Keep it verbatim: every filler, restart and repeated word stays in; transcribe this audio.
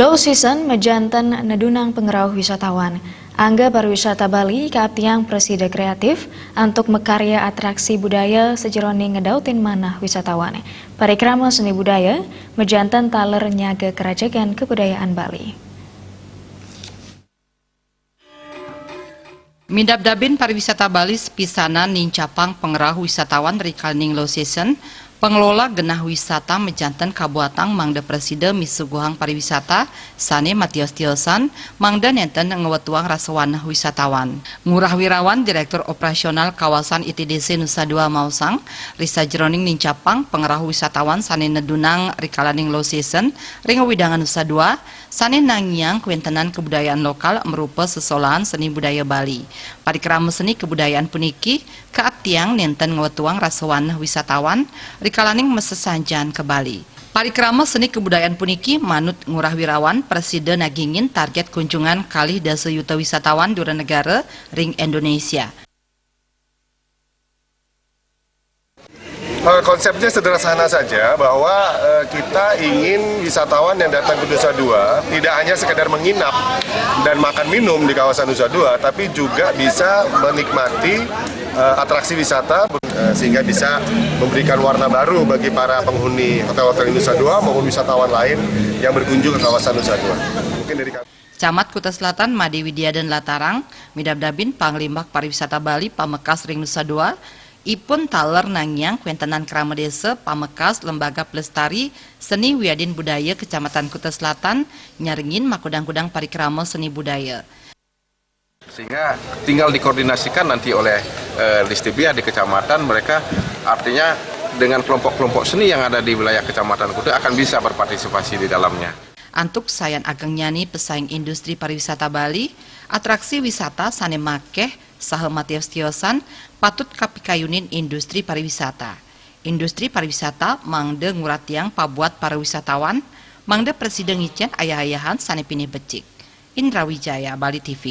Low season majanten nedunang pengerauh wisatawan. Angga pariwisata Bali kaaptiang prasida kreatif antuk makarya atraksi budaya sajeroning ngedautin manah wisatawan. Parikrama seni budaya majanten taler nyaga kerajagan kebudayaan Bali. Midabdabin pariwisata Bali sapisanan nincapang pangrauh wisatawan rikalaning low season, pangelola genah wisata majanten kabuatang mangda prasida misuguhang pariwisata sane matios-tiosan mangda nenten ngwetuang rasa wanah wisatawan. Ngurah Wirawan, Direktur Operasional Kawasan I T D C Nusa Dua maosang, risajeroning nincapang pangrauh wisatawan sane nedunang rikalaning low season ring wewidangan Nusa Dua, sane nangiang kawentenan kabudayaan lokal marupa sesolahan seni budaya Bali. Parikrama seni kabudayaan puniki kaaptiang nenten ngwetuang rasa wanah wisatawan rikalaning masesanjan ka Bali. Parikrama seni kabudayaan puniki manut Ngurah Wirawan prasida nagingin target kunjungan kalih dasa yuta wisatawan dura negara ring Indonesia. Eh, konsepnya sederhana saja, bahwa eh, kita ingin wisatawan yang datang ke Nusa Dua tidak hanya sekedar menginap dan makan minum di kawasan Nusa Dua, tapi juga bisa menikmati eh, atraksi wisata, eh, sehingga bisa memberikan warna baru bagi para penghuni hotel-hotel di Nusa Dua maupun wisatawan lain yang berkunjung ke kawasan Nusa Dua. Mungkin dari kami. Camat Kuta Selatan Made Widiadan Latarang, midabdabin panglimbak pariwisata Bali pamekas ring Nusa Dua, ipun taler nangiang kawentenan krama desa pamekas Lembaga Pelestari Seni Wiadin Budaya Kecamatan Kuta Selatan nyarengin makudang-kudang parikrama seni budaya. Sehingga tinggal dikoordinasikan nanti oleh eh, Listibia di kecamatan, mereka artinya dengan kelompok-kelompok seni yang ada di wilayah Kecamatan Kuta akan bisa berpartisipasi di dalamnya. Antuk sayan agengnyané pesaing industri pariwisata Bali, atraksi wisata sané makéh saha matios-tiosan patut kapikayunin industri pariwisata. Industri pariwisata mangda nguratiang pabuat para wisatawan, mangda prasida ngicén ayah-ayahan sané pinih becik. Indra Wijaya, Bali T V.